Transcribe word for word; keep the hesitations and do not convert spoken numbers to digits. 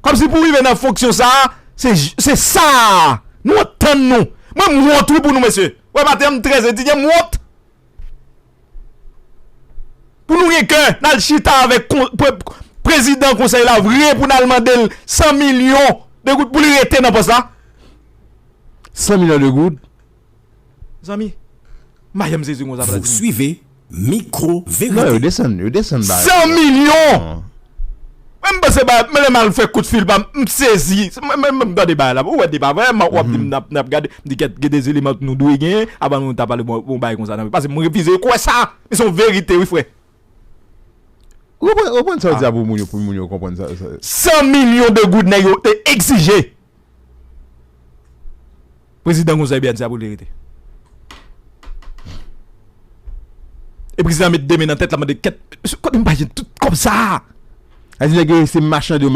Kòmsi pou rive nan fonksyon sa a, se, se sa a. Nou antann nou. Mwen, m wont, wi, pou nou, mesye. Wè, maten an, m trè etidyan, m wont. Pou nou gen kè, n al chita avèk kon- pre- prezidan konsèy la vre pou n al mande l san milyon de goud pou li rete nan pòs la. San milyon de goud. Zanmi, mayanm sezi konsa. Vous suivez Micro Non, yo Vérité. desann, yo desann ba. San milyon! Mwen m panse ba, mwen lè m al fè kout fil pa m, m sezi. Mwen mwen m gade ba la. Ou wè deba vrèman w ap di m n ap n ap gade, m di kèt gen de eleman nou dwe genyen avan nou ta pale bon bon bagay konsa nan. Paske m refize kwè sa. Men se yon verite wi frè. Ou konprann ou konprann sa w di a pou moun yo, pou moun yo konprann sa. sa- San milyon de goud nèg yo te egzije. Prezidan konsèy B N C a pou l te rete. E prezidan met de men nan tèt la mande kèt, kote m pa jwenn tout kòb sa a? A di nèg yo se machande yo